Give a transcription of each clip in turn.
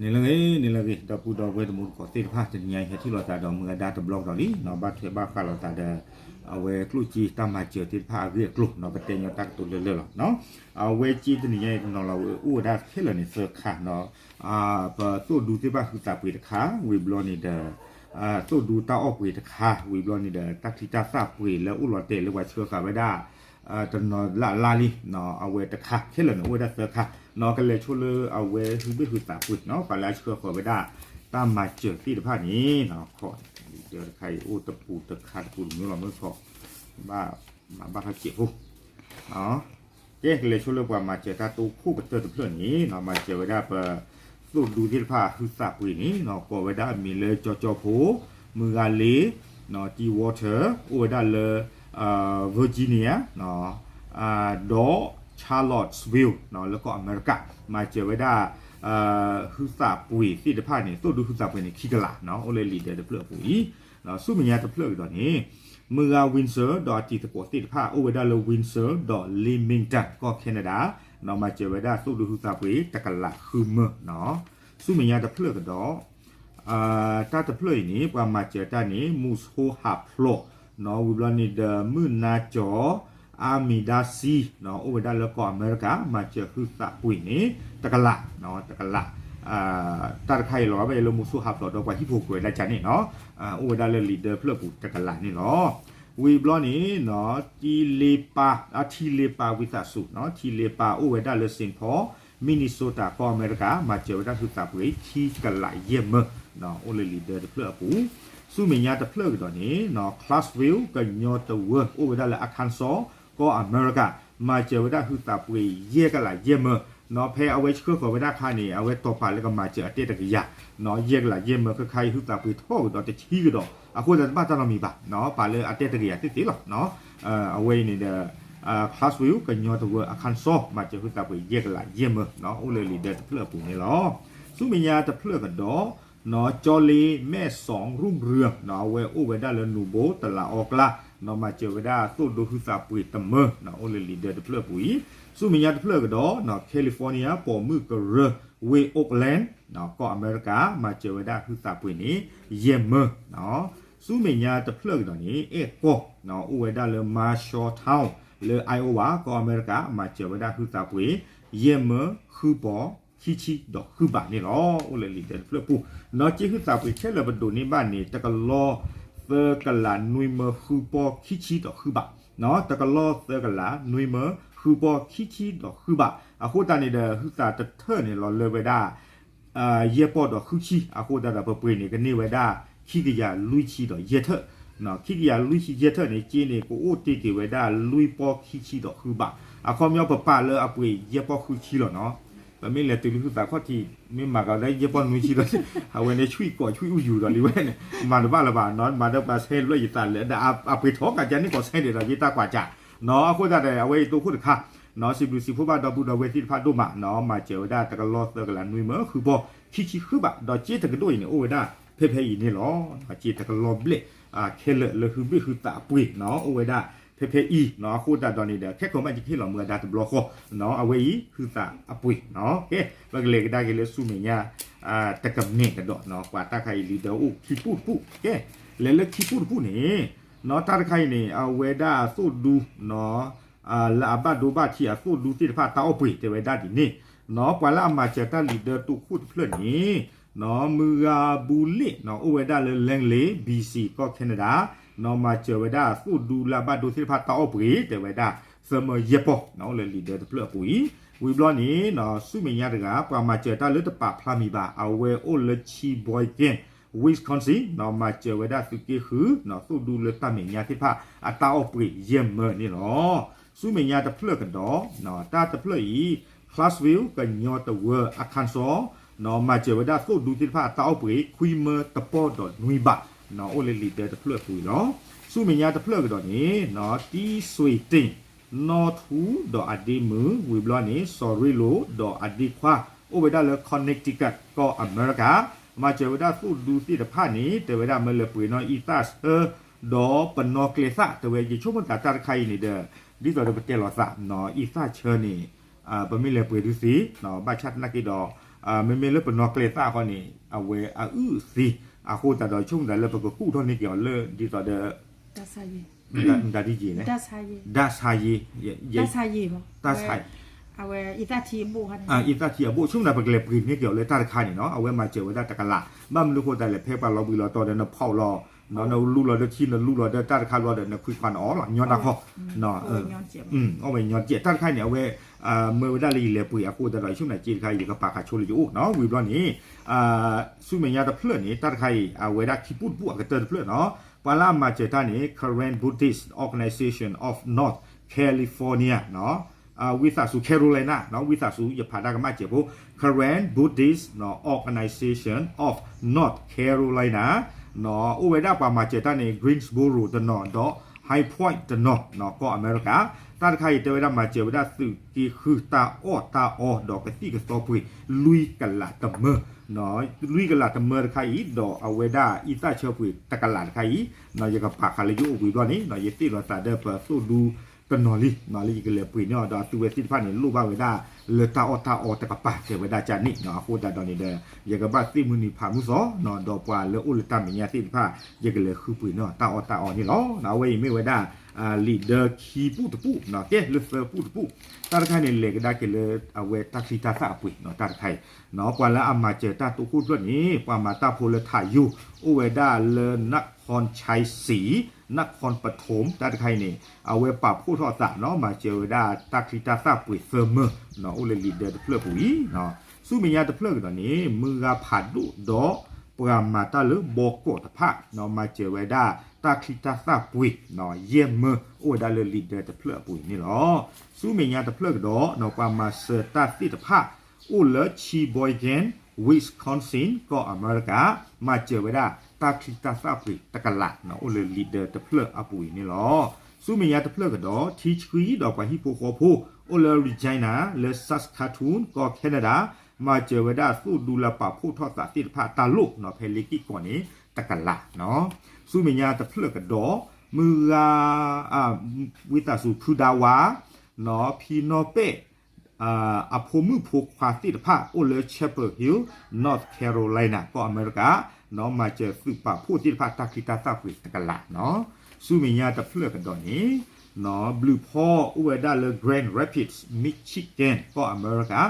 န့ၣ်လၢဂ့ၤ န့ၣ်လၢဂ့ၤ ဒီပုၢ်ဒီဝဲၢ်တံၤသကိးသ့ၣ်တဖၣ် တနံၤညါအံၤ ဟဲထံၣ်လိာ်သးဒီးမုၢ်ဂၤဒါတဘျီကဒီးလံနီၤ, ဘၣ်ထွဲဘၣ်ဃးလိာ်သးဒီး အဝဲကျိၣ်စ့တၢ်မၤစၢၤသ့ၣ်တဖၣ်အဂ့ၢ်အကျိၤနီၤ, ပတဲညီတၢ်ကတိၤလၢလၢလီၤနီၤ. အဝဲစ့တနံၤညါအံၤ တနီၤလီၤဝဲအိၣ်ဝဲဒၣ်ခဲလၢာ်န့ၣ်သၢခါနီၤ, ပသိၣ်ဒူသ့ၣ်တဖၣ်ဟုသးပှ့ၤတခါ, ဝံၤဘျီန့ၣ်ဒီး သိၣ်ဒူတၢ်အီၣ်ပှ့ၤတခါ, ဝံၤဘျီန့ၣ်ဒီး တၢ်ချံတၢ်သၣ်ပှ့ၤလၢအိၣ်လီၤတဲာ်လၢပှၤဆှၢဃာ်ဝဲဒၣ် တနီၤလၢ်လၢ်လံနီၤ, အဝဲတခါ ခဲလၢာ်န့ၣ်အိၣ်ဝဲဒၣ်သၢခါနီၤ, ကလဲၤဆိလၢအဝဲဟုဘ့ၣ်ဟုသးပှ့ၤနီၤ, ပှၤလၢအဆှၢဃာ်ဝဲဒၣ် တၢ်မၤစၢၤသ့ၣ်တဖၣ်န့ၣ်နီၤ, ခီၣ် တခါအံၤအိၣ်တပူၤတခါတပူၤတမံၤလီၤ မ့ၢ်ခီၣ် ဘၣ်မၤဘၣ်ခီၣ်စဲးဖိ ကဲ ကလဲၤဆိလၢပှၤမၤစၢၤတၢ်တိခိၣ်ကတၢၢ်တဖျၢၣ်န့ၣ်နီၤ, မၤစၢၤဝဲဒၣ်ပ သိၣ်ဒူသ့ၣ်တဖၣ်ဟုသးပှ့ၤန့ၣ်နီၤ, ကိးဝဲဒၣ်အမံၤလၢကၠီကၠီဖိ, မုၢ်ဂၤလ့, နီၤ Tea Water, အိၣ်ဝဲဒၣ်လၢ Virginia နီၤ, ဒီး Charlottesville နီၤ လၢကီၢ်အမဲရကၤ, မၤစၢၤဝဲဒၣ် ဟုသးပှ့ၤသ့ၣ်တဖၣ်န့ၣ် သိၣ်ဒူဟုသးပှ့ၤန့ၣ် ခံကလးနီၤ, အိၣ်လၢ leader တဖျၢၣ်အပူၤအံၤ, ဆူမဲာ်ညါတဖျၢၣ်ကဒီးန့ၣ် မုၢ်ဂၤ Windsor ဒီးအတံၤသကိးသ့ၣ်တဖၣ် အိၣ်ဝဲဒၣ်လၢ Windsor ဒီး Leamington ကီၢ် Canada နီၤ, မၤစၢၤဝဲဒၣ်သိၣ်ဒူဟုသးပှ့ၤ တကလးဃုမၢနီၤ, ဆူမဲာ်ညါတဖျၢၣ်ကဒီး တၢ်တဖျၢၣ်အံၤန့ၣ် ပှၤမၤစၢၤတၢ်န့ၣ် မူးဟိဟးဖျိးနီၤ, ဝံၤဘျီန့ၣ်ဒီး မုၢ်နါကၠီၤ အါမံၤဒါစံနီၤ, အိၣ်ဝဲဒၣ်လၢကီၢ်အမဲရကၤ, မၤစၢၤဟုသးပှ့ၤန့ၣ် တကလးနီၤ, တကလး တၢ်တခါအံၤလီၤ ဘၣ်ယဲလၢမူးဟိဟးဖျိးဒီးပှၤဟံၣ်ဖိဃီၤဝဲဒၣ်ကန့ၣ်နီၤ, အိၣ်ဝဲဒၣ်လၢ leader တဖျၢၣ်ပူၤတကလးန့ၣ်လီၤ. ဝံၤဘျီန့ၣ်နီၤ တံလ့ပၢ် အထံလ့ပၢ်ဝံသးစူၤနီၤ, ထံလ့ပၢ်အိၣ်ဝဲဒၣ်လၢ Saint Paul Minnesota ကီၢ်အမဲရကၤ, မၤစၢၤဝဲဒၣ်ဟုသးပှ့ၤ ခံကလးယဲၢ်မၢနီၤ, အိၣ်လၢ leader တဖျၢၣ်အပူၤ, ဆူမဲာ်ညါတဖျၢၣ်ကဒီးန့ၣ်နီၤ Clarksville ကညီတဝၢ အိၣ်ဝဲဒၣ်လၢ Arkansas ကီၢ်အမဲရကၤ, မၤစၢၤဝဲဒၣ်ဟုသးပှ့ၤယဲၢ်ကလးယဲၢ်မၢနီၤ, ဖဲအဝဲဆှၢဃီၤဝဲဒၣ်အခါန့ၣ် အဝဲတီၤပာ်လၢကမၤစၢၤအတဲတကယၤနီၤ, ယဲၢ်ကလးယဲၢ်မၢခဲခါအံၤ ဟုသးပှ့ၤထီၣ်ကဒီးတဆံကဒီး, အဃိသတးတဘၣ်တၢ်နီတမံၤဘၣ်နီၤ, ပာ်လၢအတဲတကယၤသ့ၣ်သ့ၣ်လီၤနီၤ, အဝဲအံၤန့ၣ်ဒီး Clarksville ကညီတဝၢ Arkansas မၤစၢၤဟုသးပှ့ၤယဲၢ်ကလးယဲၢ်မၢနီၤ, အိၣ်လၢ leader တဖျၢၣ်အပူၤန့ၣ်လီၤ. ဆူမဲာ်ညါတဖျၢၣ်ကဒီးနီၤ ကၠီလ့မဲၣ်စီၤ ရူၣ်ရၢနီၤ, အဝဲအိၣ်ဝဲဒၣ်လၢနူၤဘိတလးအီကျါနီၤ, မၤစၢၤဝဲဒၣ်သိၣ်ဒူဟုသးပှ့ၤတမၢနီၤ, အိၣ်လၢ leader တဖျၢၣ်အပူၤအံၤ, ဆူမဲာ်ညါတဖျၢၣ်ကဒီးနီၤ California ပိာ်မုၣ်ကရၢ ဝ့ၢ် Oakland နီၤ, ကီၢ်အမဲရကၤ, မၤစၢၤဝဲဒၣ်ဟုသးပှ့ၤန့ၣ် ယဲၢ်မၢနီၤ, ဆူမဲာ်ညါတဖျၢၣ်ကဒီးန့ၣ် အဲၣ်ကီၢ်နီၤ, အိၣ်ဝဲဒၣ်လၢ Marshalltown လၢ Iowa ကီၢ်အမဲရကၤ, မၤစၢၤဝဲဒၣ်ဟုသးပှ့ၤ ယဲၢ်မၢဃုပီၤ ခံဆံဒီးဃုဘးန့ၣ်လီၤ, အိၣ်လၢ leader တဖျၢၣ်ပူၤနီၤ, က့ဟုသးပှ့ၤခဲလၢာ်ပဒိးန့ၢ်ဘၣ်န့ၣ် တကလီသၢကလးနွံမၢဃုပီၤခံဆံဒီးဃုဘးနီၤ, တကလီသၢကလးနွံမၢဃုပီၤခံဆံဒီးဃုဘး, အဃိသတးန့ၣ်ဒီး ဟုသးတထၢၣ်န့ၣ်လီၤလၢဝဲဒၣ် ယဲၢ်ပီၢ်ဒီးဃုဆံ, အဃိသတးဒီးပပှ့ၤန့ၣ် ကန့ၢ်ဝဲဒၣ် ခံကယၤလွံၢ်ဆံဒီးယဲၢ်ထၢၣ်, ခံကယၤလွံၢ်ဆံယဲၢ်ထၢၣ်န့ၣ် က့န့ၣ် ကအိၣ်တ့ၢ်က့ၤဝဲဒၣ်လွံၢ်ပီၢ်ခံဆံဒီးဃုဘး, အခီပညီပပာ်လၢအပှ့ၤယဲၢ်ပီၢ်ဃုဆံလီၤနီၤ, ပမ့ၢ်လဲၤတုၤလၢဟုသးခီၣ်ထံး မ့ၢ်မၤကဒီးယဲၢ်ပီၢ်နွံဆံဒီး အဝဲန့ၣ်ဆှံၣ်ကိးဆှံၣ်အူယူၤဒီးလံဝဲန့ၣ် မၤတဘၣ်လၢၤဘၣ်နီၤ, မၤဒီးပှၤဆဲးဘျၢယသးလၢ ဒီးအပှ့ၤထီၣ်ကးကန့ၣ်ကီးဆဲးန့ၣ်ဒီး ယတၢ်ကွၢ်ကၢ်နီၤ, အဃိသတးဒီး အဝဲအံၤတိခိၣ်တခါ နီၤ စံးဘျုးစံးဖှိၣ်ဘၣ်ဒီပုၢ်ဒီဝဲၢ်သ့ၣ်တဖၣ်ဒိၣ်မးနီၤ, မၤစၢၤဝဲဒၣ်တကလီသၢကလးနွံမၢဃုပီၤ ခံဆံဃုဘး, ဒီးစ့တကဒိၣ်အံၤန့ၣ် အိၣ်ဝဲဒၣ်ဖဲဖဲအံၤန့ၣ်လီၤ. စ့တကလီဘျဲၣ် ခဲလၢာ်လၢဟုဘ့ၣ်ဟုသးအပှ့ၤနီၤ, အိၣ်ဝဲဒၣ်ဖဲဖဲအံၤနီၤ, အဃိသတးဒီးန့ၣ်ဒီး ခဲကိာ်မးယကဟ့ၣ်လီၤမုၢ်အဒါတဘျီဃီနီၤ, အဝဲအံၤဟုသးအပှ့ၤနီၤ, ကဲ ပကလဲၤကဒါက့ၤလၢဆူမဲာ်ညါ တကမ့ၢ်ကဒီးနီၤ, ပှၤတၢ်ခါအံၤလံဒီးအိၣ်ခံပူတပူ, ကဲ လဲၤလၢခံပူတပူန့ၣ် နီၤ တၢ်တခါအံၤန့ၣ် အဝဲဒၣ်အသိၣ်ဒူနီၤ လၢအဘၣ်ဒိဘၣ်ထံးအသိၣ်ဒူသ့ၣ်တဖၣ်တၢ်အီၣ်ပှ့ၤတဲဝဲဒၣ်ဒ်န့ၣ်နီၤ, ပှၤလၢအမၤစၢၤတၢ်လံၤဒၢတိခိၣ်တဖျၢၣ်န့ၣ်နီၤ, မုၢ်ဂၤဘူလ့ၣ်နီၤ အိၣ်ဝဲဒၣ်လၢ Langley, B C ကီၢ် Canada နီၤ, မၤစၢၤဝဲဒၣ်သိၣ်ဒူလၢအဘၣ်ဒိသ့ၣ်တဖၣ်တၢ်အီၣ်ပှ့ၤတဲဝဲဒၣ် သၢမၢယဲၢ်ပီၢ် အိၣ်လၢလံၤဒၢတဖျၢၣ်အပူၤအံၤ, ဝံၤဘျီန့ၣ်နီၤ ဆူမဲာ်ညါတဂၤ ပှၤမၤစၢၤတၢ်လၢတပာ်ဖျါမံၤဘၣ် အဝဲအိၣ်လၢ Sheboygan, Wisconsin နီၤ, မၤစၢၤဝဲဒၣ်သုးက့ဃုနီၤ သိၣ်ဒူလၢတၢ်မဲာ်ညါသ့ၣ်တဖၣ်အတၢ်အီၣ်ပှ့ၤယဲၢ်မၢန့ၣ်လီၤ. ဆူမဲာ်ညါတဖျၢၣ်ကဒီး တၢ်တဖျၢၣ်အံၤ Clarksville ကညီတဝၢ Arkansas နီၤ, မၤစၢၤဝဲဒၣ်သိၣ်ဒူသ့ၣ်တဖၣ်အတၢ်အီၣ်ပှ့ၤ ခွံမၢတပီၢ်ဒီးနွံဘးနီၤ, အိၣ်လၢလံၤဒၢတဖျၢၣ်အပူၤအံၤလီၤ. ဆူမဲာ်ညါတဖျၢၣ်ကဒီးန့ၣ်နီၤ တံဆွ့တ့ၣ် နီၢ်ထူဒီးအဒ့မုၣ် ဝံၤဘျီန့ၣ် စီၤရ့လိၤဒီးအဒ့ခွါ အိၣ်ဝဲဒၣ်လၢ Connecticut ကီၢ်အမဲရကၤ, မၤစၢၤဝဲဒၣ်သိၣ်ဒူသ့ၣ်တဖၣ်န့ၣ် တဲဝဲဒၣ်မ့ၢ်လဲၤပှ့ၤနီၢ်အံသၣ်ဆၢ ဒီးပနီၣ်ကျဲသၣ် တဲဝဲ ယဆိကမိၣ်သးတၢ်တခါအံၤန့ၣ်ဒီး ဒ်သိးဒီးပတဲလိာ်သးနီၤ အံသၣ်ဆၢန့ၣ် ပမ့ၢ်လဲၤပှ့ၤဒုးသ့နီၤ ဘၣ်ဆၣ်သနာ်က့ဒီး မ့မ့ၢ်လၢပနီၣ်ကျဲသၣ်ဃီန့ၣ် အဝဲအအုၣ်သ့, အဃိသတးဒီးဆိကမိၣ်သးလၢပကကူၣ်ထီၣ်န့ၢ်က့ၤအီၤလၢဒ်သိးဒီး မတၤဒ်ယဲၢ်လဲၣ်, ဒၣ်ဆါယ့ၣ်, တၢ်ဆါယ့ၣ်, အဝဲ အံသၣ်ထံအဘိၣ်, ဆိကမိၣ်သးပကလဲၤပှ့ၤန့ၢ်က့ၤအီၤလၢတၢ်တခါန့ၣ်နီၤ, အဝဲမၤစၢၤဝဲဒၣ်တကလး, ဘၣ်မနုၤဃိသတးလဲၣ် ဖဲပှၤလီၤဘှံးလီၤတီၤဒီး နဖီၣ်လီၤ နလူလီၤဒီးထံ နလူလီၤဒီးတၢ်တခါဘျီဒီး နခွံခွါနအီၣ်လီၤ ညီတၢ်ခီ, အီၣ်ဝဲညီတကဲး, တၢ်တခါန့ၣ် အဝဲ မ့ၢ်ဝဲဒၣ်လၢယလဲၤပှ့ၤအဃိသတးဒီး ယဆိကမိၣ်သးက့တခါ ယကပာ်ဃာ်ဆိလၢယအိၣ်နီၤ, ဝံၤဘျီန့ၣ် ဆူမဲာ်ညါတဖျၢၣ်န့ၣ် တၢ်တခါအံၤ အဝဲဒၣ်ခံပူတပူအကတၢၢ်တဖျၢၣ်နီၤ, ပှၤလၢအမၤစၢၤတၢ်န့ၣ် Karen Buddhist Organization of North California ဝံသးစူၤ Carolina ဝံသးစူၤ ယဖးတၢ်ကမၣ်စဲးဖိ Karen Buddhist Organization of North Carolina အိၣ်ဝဲဒၣ်ပှၤမၤစၢၤတၢ်န့ၣ် Greensboro တနီၤ ဒီး High Point တနီၤ ကီၢ်အမဲရကၤ, တၢ်တခါအံၤတဲဝဲဒၣ်မၤစၢၤဝဲဒၣ်သုးက့ဃုတၢ်အီၣ်တၢ်အီ ဒီးကသံၣ်ကသီပှ့ၤ လွံၢ်ကလးတမၢ, လွံၢ်ကလးတမၢတခါအံၤ ဒီးအဝဲဒၣ်အံသၣ်ဆၢပှ့ၤတကလးတခါအံၤ ယကပာ်ဃာ်လၢယအိၣ်ဝံၤဘျီန့ၣ် ယသ့ၣ်နီၣ်သးဒီးပသိၣ်ဒူတနီၤလံ လၢယကလဲၤပှ့ၤန့ၢ်အီၤ ဒီးအသုဝဲသ့ၣ်တဖၣ်န့ၣ် လိၣ်ဘၣ်ဝဲဒၣ်လၢတၢ်အီၣ်တၢ်အီတကပၤ တဲဝဲဒၣ်ကန့ၣ်, အဃိသတးဒီးန့ၣ်ဒီး ယကဘၣ်သ့ၣ်မုၢ်နံၤဖးမုၢ်သီ ဒီးပှၤလၢအိၣ်လၢတၢ်မဲာ်ညါသ့ၣ်တဖၣ် ယကလဲၤဃုပှ့ၤန့ၢ်အီၤတၢ်အီၣ်တၢ်အီန့ၣ်လီၤ. အဝဲအံၤမ့ၢ်ဝဲဒၣ် leader ခံပူတပူ, ကဲလၢသၢပူတပူ, တၢ်တခါန့ၣ် လဲၤကဒါက့ၤလၢအဝဲတၢ်ချံတၢ်သၣ်အပှ့ၤ တၢ်တခါအံၤ ပှၤလၢအမၤစၢၤတၢ်တိခိၣ်ဖျၢၣ်န့ၣ် ပှၤမၤတၢ်ဖိလၢထးယိ အိၣ်ဝဲဒၣ်လၢ နၢၣ်ခီၣ်ဆဲးစံၣ် နၢၣ်ခီၣ်ပထိၣ် တၢ်တခါအံၤန့ၣ် အဝဲပာ်ဖှိၣ်ထီၣ်သးနီၤ မၤစၢၤဝဲဒၣ်တၢ်ချံတၢ်သၣ်ပှ့ၤသၢမၢ အိၣ်လၢ leader တဖျၢၣ်အပူၤအံၤ, ဆူမဲာ်ညါတဖျၢၣ်ကဒီးန့ၣ် မုၢ်ဂၤဖးဒိၣ်ဒီး ပှၤမၤတၢ်လၢဘီကီးတဖၣ် မၤစၢၤဝဲဒၣ်တၢ်ချံတၢ်သၣ်ပှ့ၤ ယဲၢ်မၢ အိၣ်ဝဲဒၣ်လၢ leader တဖျၢၣ်အပူၤအံၤန့ၣ်လီၤ. ဆူမဲာ်ညါတဖျၢၣ်ကဒီး ပှၤမၤစၢၤတၢ်သ့ၣ်တဖၣ် အိၣ်လၢ Sheboygan Wisconsin ကီၢ်အမဲရကၤ မၤစၢၤဝဲဒၣ်တၢ်ချံတၢ်သၣ်ပှ့ၤတကလး အိၣ်လၢ leader တဖျၢၣ်အပူၤအံၤန့ၣ်လီၤ. ဆူမဲာ်ညါတဖျၢၣ်ကဒီး ထံဆှံဒီးပှၤဟံၣ်ဖိဃီဖိ အိၣ်လၢ Regina လၢ Saskatoon ကီၢ် Canada မၤစၢၤဝဲဒၣ်သိၣ်ဒူလၢပာ်ဖှိၣ်ထီၣ်သးသ့ၣ်တဖၣ်တၢ်လိၣ်နီၤ ဖဲလ့က့ၢ်ကီးန့ၣ် တကလး, ဆူမဲာ်ညါတဖျၢၣ်ကဒီး မုၢ်ဂၤ ဝံသးစူၤ ဖုဒါဝါ ဖံနီၢ်ပဲၣ် အဖိမုၣ်ဖိခွါသ့ၣ်တဖၣ် အိၣ်လၢ Chapel Hill North Carolina ကီၢ်အမဲရကၤ မၤစၢၤသုးပာ်ဖှိၣ်သ့ၣ်တဖၣ်တၢ်ချံတၢ်သၣ်ပှ့ၤတကလး, ဆူမဲာ်ညါတဖျၢၣ်ကဒီးန့ၣ် ဘျုးဖီအိၣ်ဝဲဒၣ်လၢ Grand Rapids Michigan ကီၢ်အမဲရကၤ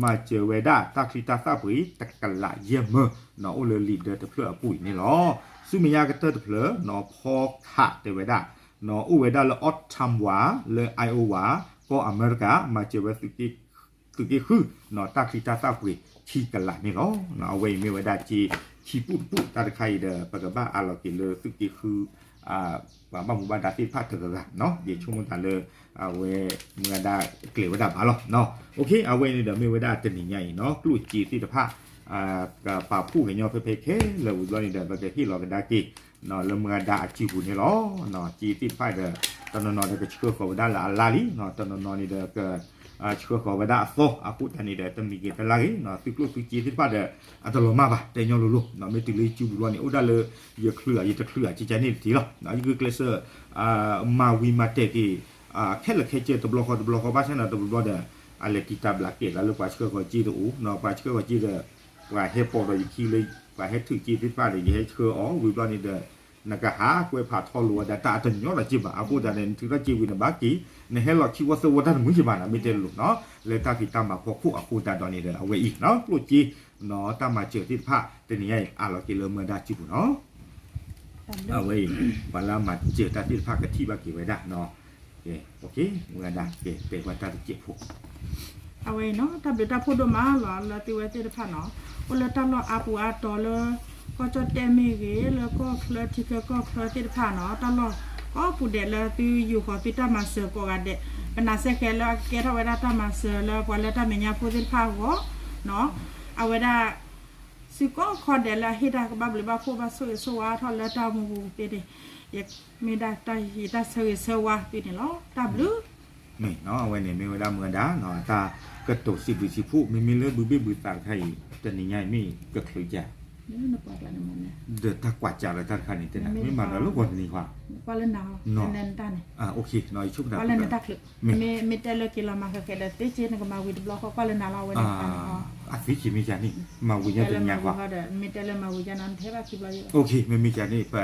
မၤစၢၤဝဲဒၣ်တၢ်ချံတၢ်သၣ်ပှ့ၤတကလးယဲၢ်မၢ အိၣ်လၢ leader တဖျၢၣ်အပူၤအံၤန့ၣ်လီၤ. ဆူမဲာ်ညါကတၢၢ်တဖျၢၣ် ဖီခးတဲဝဲဒၣ် အိၣ်ဝဲဒၣ်လၢ Ottumwa လၢ Iowa ကီၢ်အမဲရကၤ မၤစၢၤဝဲ သုးက့ဃု တၢ်ချံတၢ်သၣ်ပှ့ၤခံကလးန့ၣ်လီၤ. အဝဲအံၤမ့ၢ်ဝဲဒၣ်က့ ခံပူတပူ တၢ်တခါအံၤဒီး ပကဘၣ်အးလီၤက့ၤလၢသုးက့ဃု ပှၤဘၣ်မူဘၣ်ဒါသ့ၣ်တဖၣ်တဂၤဂၤနီၤ ယဆိကမိၣ်သးလၢ အဝဲမုၢ်ဂၤဒၣ်ကျဲၤဝဲဒၣ်ဘၣ်လီၤ. အဝဲန့ၣ်ဒီးမ့ၢ်ဝဲဒၣ်တနံၤညါအံၤနီၤ ကျိၣ်စ့သ့ၣ်တဖၣ် ကပာ်ဖှိၣ်ကညီဖဲဖဲခဲလၢာ်ဝံၤဘျီန့ၣ်ဒီး ပကဟ့ၣ်လီၤကဒါက့ၤ လၢမုၢ်ဂၤဒၣ်အစုပူၤန့ၣ်လီၤ. စ့သ့ၣ်တဖၣ်ဒီး တနီၤနီၤဒီးကဆှၢဃီၤဝဲဒၣ်လၢအလါလံ တနီၤနီၤန့ၣ်ဒီးက ဆှၢဃီၤဝဲဒၣ်အသီ အဃိသတးန့ၣ်ဒီး တမံၤဂ့ၤတလါဂ့ၤ သုးကျိၣ်သုးစ့သ့ၣ်တဖၣ်ဒီး အတလီၤမၢ်ဘၣ် တဲညီလိၤလိၤ မ့ၢ်တုၤလၢယစုပူၤဘျီန့ၣ် အိၣ်ဒၣ်လၢ ယချုးဧါ ယတချုးဧါ ကကန့ၣ်တထံၣ်လီၤ. ယဂုာ်ကျဲးစၢး မၤဝံၤမၤတဲာ်က့ၤ ခဲလၢာ်ခဲဆ့ တဘျီဃီတဘျီဃီ ဘၣ်ဆၣ်န့ၣ်တဘျီဘျီဒီး အလဲၤတံာ်တာ်ဘျးကဲာ်သးလၢပှၤဆှၢဃီၤစ့တအိၣ် ပှၤဆှၢဃီၤစ့ဒီး ပှၤဟဲပိာ်ဒီးယခံလၢ ပှၤဟဲထုးစ့သ့ၣ်တဖၣ်ဒီး ယဟဲဆှၢအီၤဝံၤဘျီန့ၣ်ဒီး နကဟးကွဲးဖးထီလိာ်ဝဲဒၣ်တၢ်အတညီဒီးစ့ဘၣ် အဃိသတးန့ၣ် နထုးထီၣ်စ့ဝံၤနဘၣ်က့ၤ နဟဲလီၤခံဝီသၢဝီတၢ်တမုာ်စ့ဘၣ်နီၤ မ့ၢ်တဲလိၤနီၤ လၢတၢ်ဖံးတၢ်မၤဖီခိၣ်အဃိသတးဒီးန့ၣ်ဒီး အဝဲအံၤ ကျိၣ်စ့ တၢ်မၤစၢၤသ့ၣ်တဖၣ် တနံၤညါအံၤ အးလီၤက့ၤလၢမုၢ်ဂၤဒၣ်စုပူၤနီၤ အဝဲအံၤ ပှၤလၢအမၤစၢၤတၢ်သ့ၣ်တဖၣ်ကထံၣ်ဘၣ်က့ၤဝဲဒၣ်နီၤ မုၢ်ဂၤဒၣ်ကဲတဲဘၣ်တၢ်တစဲးဖိ အဝဲအံၤနီၤ တၢ်ဘျုးတၢ်ဖှိၣ်ဒိၣ်မးလီၤ လၢသုဝဲသ့ၣ်တဖၣ်နီၤ အိၣ်လၢတၢ်လီၢ်အါပူၤအါတီၤလၢ ကီၢ်ကၠီၣ်တဲၣ်မ့ၢ်ဂ့ၤ လၢကီၢ်ချၢထံချၢကီၢ်ချၢသ့ၣ်တဖၣ်နီၤ တၢ်လီၢ်ကိးပူၤဒဲးလၢသုယူာ်ဃီၤသုတၢ်မၤစၢၤကိးဂၤဒဲး ပနာ်စ့ၢ်ကီးလၢအကကဲထီၣ်ဝဲဒၣ်တၢ်မၤစၢၤလၢပှၤလၢတၢ်မဲာ်ညါဖိသ့ၣ်တဖၣ်အဂီၢ်နီၤ အဝဲဒၣ် စုကိးခီဒဲးလၢအဟ့ၣ်တၢ်ကဘၣ်ဘျုးဘၣ်ဖှိၣ်ဘၣ်ဆိၣ်ဂ့ၤဆိၣ်ဝါထီၣ်လၢတၢ်အိၣ်မူပူၤသ့န့ၣ် ယမ့ၢ်ဒၣ်တၢ်ယတၢ်ဆၢဂ့ၤဆၢဝါသုန့ၣ်လီၤ တၢ်ဘျုး မ့ၢ်နီၤ အဝဲန့ၣ်မ့ၢ်ဝဲဒၣ်မုၢ်ဂၤဒၣ်နီၤ တၢ်ကတိၤစံးဘျုးစံးဖှိၣ် မ့မ့ၢ်လၢဘုဘ့ၣ်ဘုသးတခါအံၤ တနံၤညါအံၤမ့ၢ်ကချုးကၢ် ဒီးတၢ်ကွၢ်ကၢ်လၢတၢ်တခါန့ၣ် တဲနၤ မ့ၢ်မၤဒီးလၢဂီၤတနံၤဃီ ကွၢ်လၢနၤလီၤ နတၢ်န့ၣ် ကွၢ်လၢနတၢ်ကျၢၤ မ့ၢ် မ့ၢ်တဲလၢက့ၤလီၤမၤဃဲၤဃဲၤဒီး သ့က့နကမၤဝံၤတဘျီဃီ ကွၢ်လၢနၤလီၤ အဝဲန့ၣ် အသ့က့မ့ၢ်ကန့ၣ် မၤဝံၤညါတနံၤညါဃီ မ့ၢ်တဲလၢမၤဝံၤညါနီၤ နထဲဘၣ်ခံဘျီယဲ မ့ၢ်မ့ၢ်ကန့ၣ် ပ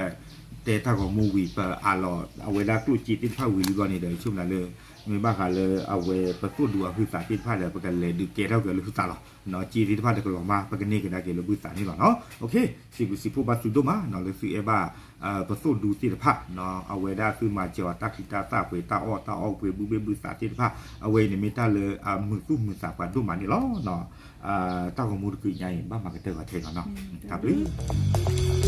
တဲတၢ်ဂီၤမူဝံၤ ပအးလီၤ အဝဲဒၣ်ကျိၣ်စ့သ့ၣ်တဖၣ်ဝံၤလံဘျီန့ၣ်ဒီး ဆိကမိၣ်လၢ မ့ၢ်ဘၣ်ဃးလၢအဝဲပသိၣ်ဒူအဟုသးသ့ၣ်တဖၣ်ဒီး ပကလဲၤဒုးကဲထီၣ်က့ၤလၢဟုသးလီၤ. စ့သ့ၣ်တဖၣ်ဒီးကလီၤမၢ် ပကန့ၢ်ကဒါက့ၤလၢဘုသးန့ၣ်လီၤနီၤ. စံးဘျုးစံးဖှိၣ်ဘၣ်သုဒိၣ်မးနီၤ လၢသုအဲၣ်ဘၣ် ပသိၣ်ဒူသ့ၣ်တဖၣ် အဝဲဒၣ်သုမၤစၢၤအီၤတၢ်ချံတၢ်သၣ်ပှ့ၤ တၢ်အီၣ်တၢ်အီပှ့ၤ ဘုဘ့ၣ်ဘုသးသ့ၣ်တဖၣ် အဝဲအံၤန့ၣ်မ့ၢ်တၢ်လၢအမုာ်သူၣ်မုာ်သးပှၤဒိၣ်မးန့ၣ်လီၤ. တၢ်ဂီၤမူတကုးညါအံၤ ဘၣ်မၤကတၢၢ်ဂီၤထဲလီၤနီၤ. တၢ်ဘျုး